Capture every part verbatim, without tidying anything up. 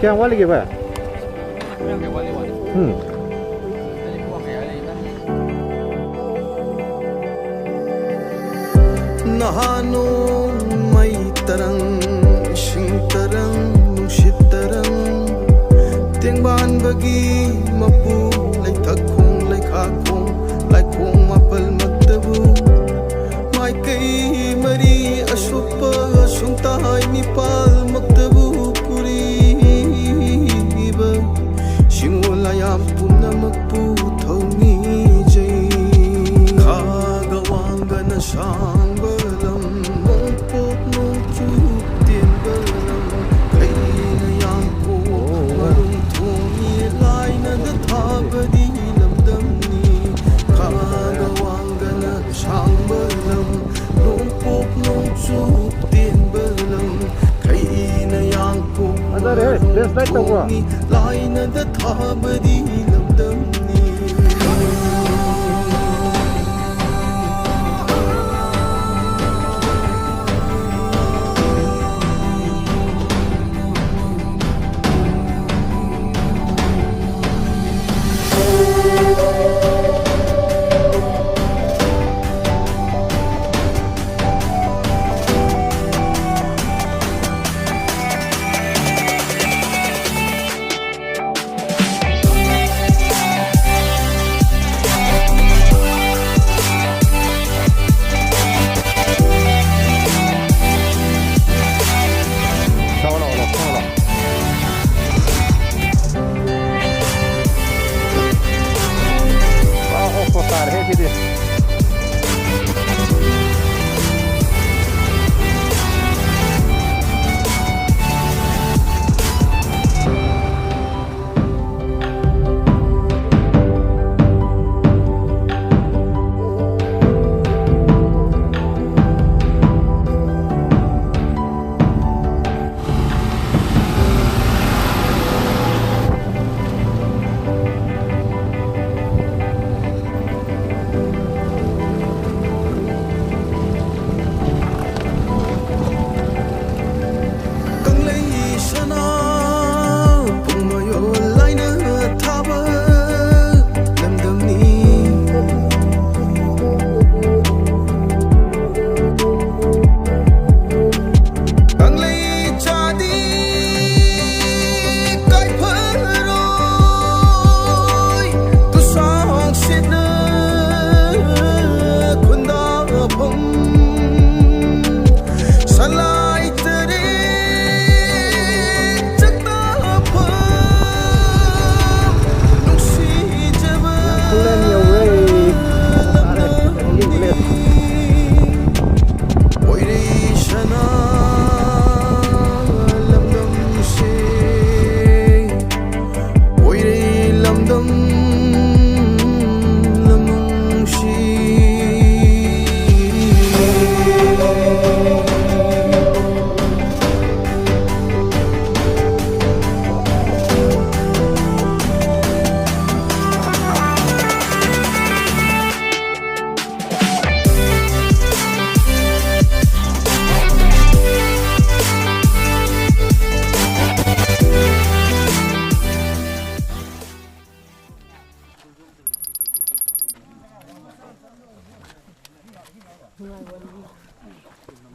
ꯀꯌꯥꯝ ꯋꯥꯠꯂꯤꯒꯦ ꯚꯥꯏ? ꯎꯝ꯫ ꯅꯍꯥ ꯅꯣꯡꯃꯩ ꯇꯔꯪ, ꯏꯁꯤꯡ ꯇꯔꯪ, ꯅꯨꯡꯁꯤꯠ ꯇꯔꯪ, ꯇꯦꯡꯕꯥꯟꯕꯒꯤ ꯃꯄꯨ, ꯂꯩꯊꯛ ꯈꯣꯡ, ꯂꯩꯈꯥ ꯈꯣꯡ, ꯂꯥꯏꯈꯣꯡ ꯃꯥꯄꯜꯃꯛꯇꯕꯨ, ꯃꯥꯏꯀꯩ ꯃꯔꯤ ꯑꯁꯨꯞꯄ ꯁꯨꯡꯇꯥꯏ ꯅꯤꯄꯥꯜꯃꯛꯇꯕꯨ ꯄꯨꯔꯤꯕ ꯁꯤꯡꯉꯣ ꯂꯥꯌꯥꯝ ꯄꯨꯝꯅꯃꯛꯄꯨ ꯊꯧꯅꯤꯖꯩ꯫ ꯈꯥꯒ ꯋꯥꯡꯒꯅ ꯁꯥꯡꯕ ꯂꯝ, ꯅꯣꯡꯄꯣꯛ ꯅꯣꯡꯆꯨꯞ ꯇꯦꯟꯕ ꯂꯝ, ꯀꯩꯅ ꯌꯥꯡꯀꯣꯛ ꯃꯔꯨꯝ ꯊꯣꯡꯉꯤ, ꯂꯥꯏꯅꯗ ꯊꯥꯕꯗꯤ ꯂꯝꯗꯝꯅꯤ꯫ ꯈꯥꯒ ꯋꯥꯡꯒꯅ ꯁꯥꯡꯕ ꯂꯝ, ꯅꯣꯡꯄꯣꯛ ꯅꯣꯡꯆꯨꯞ ꯇꯦꯟꯕ ꯂꯝ, ꯈꯩꯅ ꯌꯥꯡꯀꯣꯛ ꯐꯖꯔꯦꯍꯦ, ꯃꯔꯨꯝ flashlight ꯇꯧꯕ꯭ꯔꯣ? ꯊꯣꯡꯉꯤ, ꯂꯥꯏꯅꯗ ꯊꯥꯕꯗꯤ ꯂꯝꯗꯝꯅꯤ꯫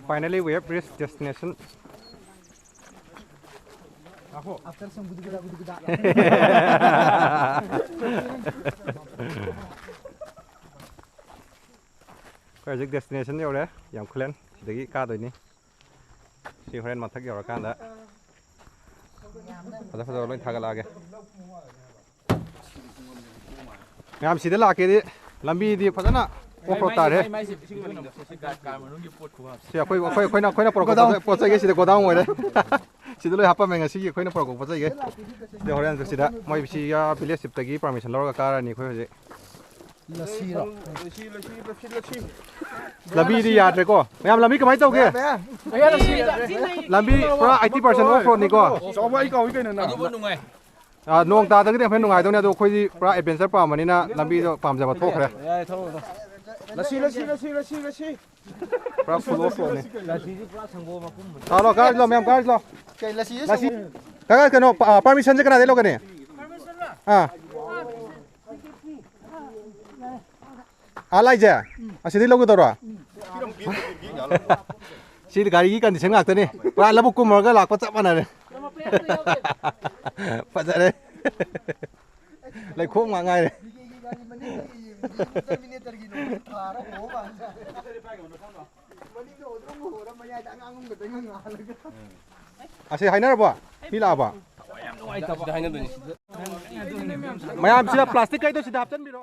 Finally, we have reached destination. After some gudu guda gudu guda. ꯑꯩꯈꯣꯏ ꯍꯧꯖꯤꯛ destination ꯌꯧꯔꯦ, ꯌꯥꯝꯈꯨꯂꯦꯟ꯫ ꯁꯤꯗꯒꯤ ꯀꯥꯗꯣꯏꯅꯤ꯫ ꯁꯤ ꯍꯣꯔꯦꯟ ꯃꯊꯛ ꯌꯧꯔꯀꯥꯟꯗ ꯐꯖ ꯐꯖꯕ ꯂꯣꯏ ꯊꯥꯒꯠꯂꯛꯑꯒꯦ꯫ ꯃꯌꯥꯝ ꯁꯤꯗ ꯂꯥꯛꯀꯦꯗꯤ ꯂꯝꯕꯤꯗꯤ ꯐꯖꯅ off road ꯇꯥꯔꯦ꯫ ꯁꯤ ꯑꯩꯈꯣꯏ ꯑꯩꯈꯣꯏ ꯑꯩꯈꯣꯏꯅ ꯑꯩꯈꯣꯏꯅ ꯄꯨꯔꯛꯄ ꯄꯣꯠ ꯆꯩ- ꯄꯣꯠ ꯆꯩꯒꯤ ꯁꯤꯗ godown ꯑꯣꯏꯔꯦ꯫ ꯁꯤꯗ ꯂꯣꯏ ꯍꯥꯞꯄꯝꯃꯦ ꯉꯁꯤꯒꯤ ꯑꯩꯈꯣꯏꯅ ꯄꯨꯔꯛꯄ ꯄꯣꯠ ꯆꯩꯒꯤ꯫ ꯁꯤꯗ ꯍꯣꯔꯦꯟ ꯁꯤꯗ ꯃꯣꯏ ꯁꯤ village chiefꯇꯒꯤ permission ꯂꯧꯔꯒ ꯀꯥꯔꯅꯤ ꯑꯩꯈꯣꯏ ꯍꯧꯖꯤꯛ꯫ ꯂꯁꯤꯔꯣ? ꯂꯝꯕꯤꯗꯤ ꯌꯥꯗ꯭ꯔꯦꯀꯣ ꯃꯌꯥꯝ, ꯂꯝꯕꯤ ꯀꯃꯥꯏꯅ ꯇꯧꯒꯦ? ꯂꯝꯕꯤ ꯄꯨꯔꯥ eighty percent off roadꯅꯤꯀꯣ꯫ ꯆꯥꯎꯕ ꯑꯩ ꯀꯥꯎꯏ ꯀꯩꯅꯣ ꯅꯪ꯫ ꯑꯥ, ꯅꯣꯡ ꯇꯥꯗꯒꯗꯤ ꯌꯥꯝ ꯍꯦꯟꯅ ꯅꯨꯡꯉꯥꯏꯗꯧꯅꯦ, ꯑꯗꯣ ꯑꯩꯈꯣꯏꯗꯤ ꯄꯨꯔꯥ adventure ꯄꯥꯝꯕꯅꯤꯅ ꯂꯝꯕꯤꯗꯣ ꯄꯥꯝꯖꯕ ꯊꯣꯛꯈ꯭ꯔꯦ꯫ ꯂꯁꯤ ꯂꯁꯤ ꯂꯁꯤ ꯂꯁꯤ ꯂꯁꯤ꯫ ꯄꯨꯔꯥ full off roadꯅꯤ꯫ ꯂꯥꯛꯑꯣ, ꯂꯥꯛꯑꯣ, ꯀꯥꯔꯁꯤ ꯂꯥꯛꯑꯣ, ꯃꯌꯥꯝ ꯀꯥꯔꯁꯤ ꯂꯥꯛꯑꯣ꯫ ꯂꯁꯤ ꯀꯀꯥ, ꯀꯩꯅꯣ permissionꯁꯦ ꯀꯅꯥꯗꯩ ꯂꯧꯒꯅꯤ? ꯑꯥ꯫ ꯑꯥ, ꯂꯥꯏꯖꯦ? ꯑꯁꯤꯗꯩ ꯂꯧꯒꯗꯧꯔꯣ? ꯁꯤꯗꯤ ꯒꯥꯔꯤꯒꯤ condition ꯉꯥꯛꯇꯅꯤ꯫ ꯄꯨꯔꯥ ꯂꯧꯕꯨꯛ ꯀꯨꯝꯃꯨꯔꯒ ꯂꯥꯛꯄ ꯆꯞ ꯃꯥꯟꯅꯔꯦ꯫ ꯐꯖꯔꯦ꯫ ꯂꯩꯈꯣꯝ ꯉꯥꯛ ꯉꯥꯏꯔꯦ꯫ ꯑꯁꯤ ꯍꯥꯏꯅꯔꯕꯣ? ꯃꯤ ꯂꯥꯛꯑꯕꯣ? ꯃꯌꯥꯝ ꯁꯤꯗ plastic ꯀꯩꯗꯣ ꯁꯤꯗ ꯍꯥꯞꯆꯤꯟꯕꯤꯔꯣ꯫